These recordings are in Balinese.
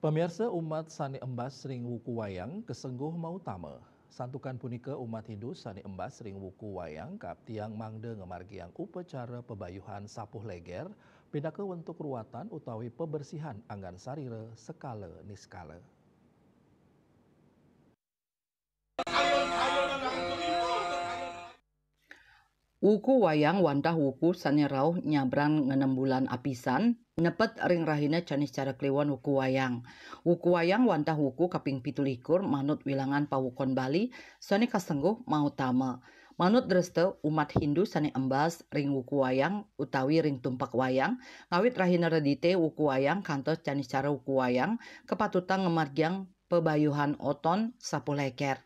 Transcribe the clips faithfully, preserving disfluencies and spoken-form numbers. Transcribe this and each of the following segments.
Pamirsa, umat sane embas ring wuku wayang kesengguh mautama. Santukan punika umat Hindu sane embas ring wuku wayang kaaptiang mangda ngamargiang upacara pebayuhan sapuh leger, pinaka wentuk ruatan utawi pabersihan anggan sarira sekala niskala. Wuku wayang wantah wuku sane rauh nyabran ngenem bulan apisan, nepet ring rahina Caniscara Kliwon wuku wayang. Wuku wayang wantah wuku kaping pitu likur manut wilangan pawukon Bali sane kasengguh mautama. Manut dresta umat Hindu sane embas ring wuku wayang utawi ring tumpak wayang, ngawit rahina Redite wuku wayang kantos Caniscara wuku wayang, kapatutang ngamargiang pebayuhan oton sapuh leker.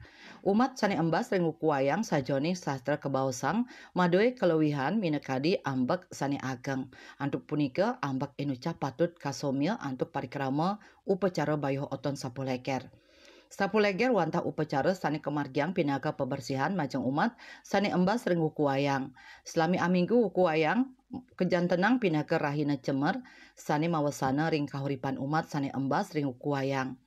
Umat sane embas ring wuku wayang sajoning sastra kabaosang madue kalewihan minakadi ambek sane ageng. Antuk punika, ambek inucap patut kasomya antuk parikrama upacara bayuh oton sapuh leker. Sapuh leger wantah upacara sane kamargiang pinaka pabersihan majeng umat sane embas ring wuku wayang. Salami aminggu wuku wayang kajantenang pinaka rahina cemer sane mawasana ring kahuripan umat sane embas ring wuku wayang.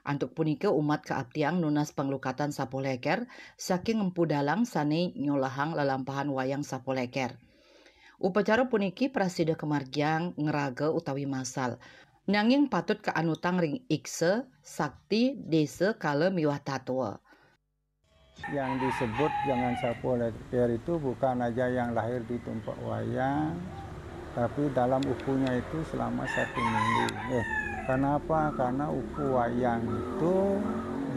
Antuk punika umat kaaptiang nunas panglukatan sapuh leker saking empu dalang sane nyolahang lelampahan wayang sapuh leker. Upacara puniki prasida kamargiang ngraga utawi masal, nanging patut kaanutang ring iksa, sakti, desa, kala miwah tatwa. Yang disebut dengan sapuh leker itu bukan aja yang lahir di tumpak wayang, tapi dalam ukunya itu selama satu minggu. Eh, kenapa? Karena uku wayang itu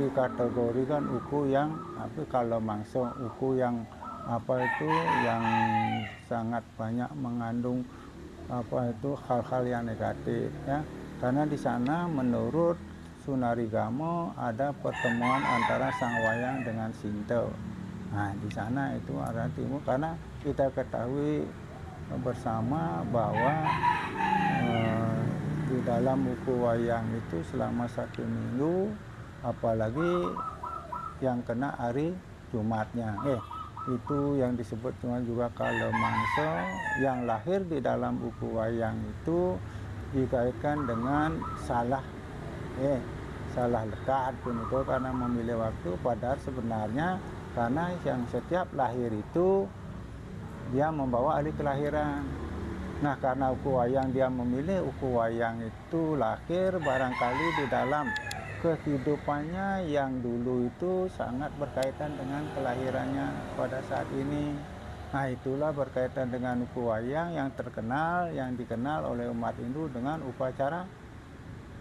dikategorikan uku yang apa, kalau mangsa, uku yang apa itu, yang sangat banyak mengandung apa itu, hal-hal yang negatif, ya. Karena di sana menurut Sunarigama ada pertemuan antara Sang Wayang dengan Sinta. Nah, di sana itu arah timur, karena kita ketahui bersama bahwa eh, di dalam uku wayang itu selama satu minggu, apalagi yang kena hari Jumatnya. Eh, itu yang disebut Jumat juga kala mangsa yang lahir di dalam uku wayang itu dikaitkan dengan salah, eh, salah lekad pun itu karena memilih waktu, padahal sebenarnya karena yang setiap lahir itu dia membawa hari kelahiran. Nah, karena uku wayang dia memilih uku wayang itu lahir barangkali di dalam kehidupannya yang dulu itu sangat berkaitan dengan kelahirannya pada saat ini. Nah, itulah berkaitan dengan uku wayang yang terkenal, yang dikenal oleh umat Hindu dengan upacara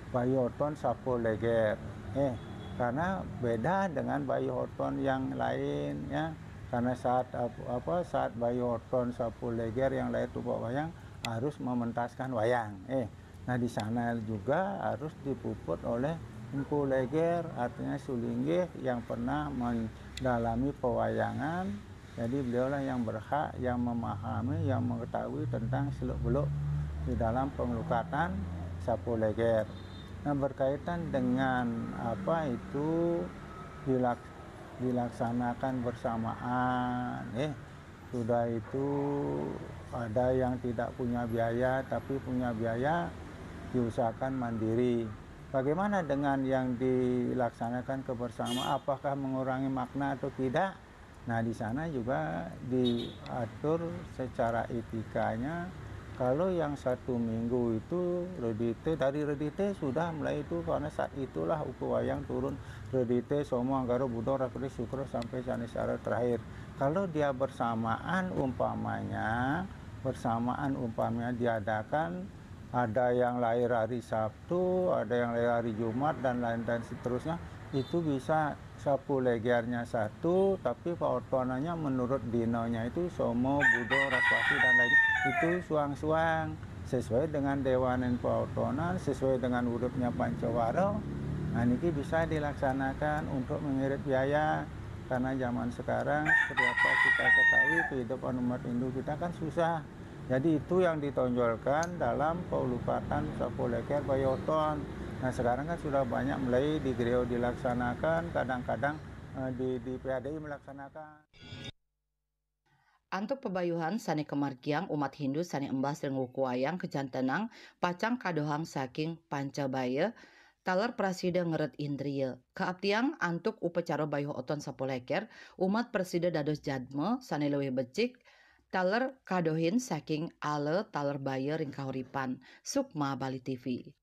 Bayoton Sapo Leger. Eh, karena beda dengan Bayoton yang lain, ya. Karena saat ap- apa, saat Bayoton Sapo Leger yang lahir tumpak wayang harus mementaskan wayang. Eh, nah, di sana juga harus dipuput oleh Empu Leger, artinya Sulinggih yang pernah mendalami pewayangan. Jadi beliaulah yang berhak, yang memahami, yang mengetahui tentang seluk-beluk di dalam pengelukatan Sapo Leger. Nah, berkaitan dengan apa itu dilak- dilaksanakan bersamaan, eh, sudah itu ada yang tidak punya biaya, tapi punya biaya diusahakan mandiri. Bagaimana dengan yang dilaksanakan kebersamaan? Apakah mengurangi makna atau tidak? Nah, di sana juga diatur secara etikanya. Kalau yang satu minggu itu Redite, dari Redite sudah mulai itu, karena saat itulah uku wayang turun Redite, Somo, Anggara, Budo, Rakriti, Sukro sampai Caniscara terakhir. Kalau dia bersamaan umpamanya, bersamaan umpamanya diadakan, ada yang lahir hari Sabtu, ada yang lahir hari Jumat, dan lain-lain seterusnya, itu bisa Sapo Legernya satu, tapi paotonannya menurut dinanya itu Somo, Budo, Raspati, dan lain itu suang-suang sesuai dengan dewaning paotonan, sesuai dengan uripnya Pancawara. Nah, niki bisa dilaksanakan untuk mengirit biaya, karena zaman sekarang seperti apa kita ketahui, kehidupan umat Hindu kita kan susah. Jadi itu yang ditonjolkan dalam paulukatan Sapo Leger Bayoton. Nah, sekarang kan sudah banyak mulai di griya dilaksanakan, kadang-kadang eh, di, di P A D I melaksanakan. Antuk pabayuhan sane kamargiang umat Hindu sane embas ring wuku wayang kajantenang pacang kadohang saking Pancabaya taler prasida ngeret indria. Kaaptiang antuk upacara bayuh oton sapoleker, umat prasida dados jadma sane luwih becik, taler kadohin saking ala taler baya ring kahuripan. Sukma Bali T V.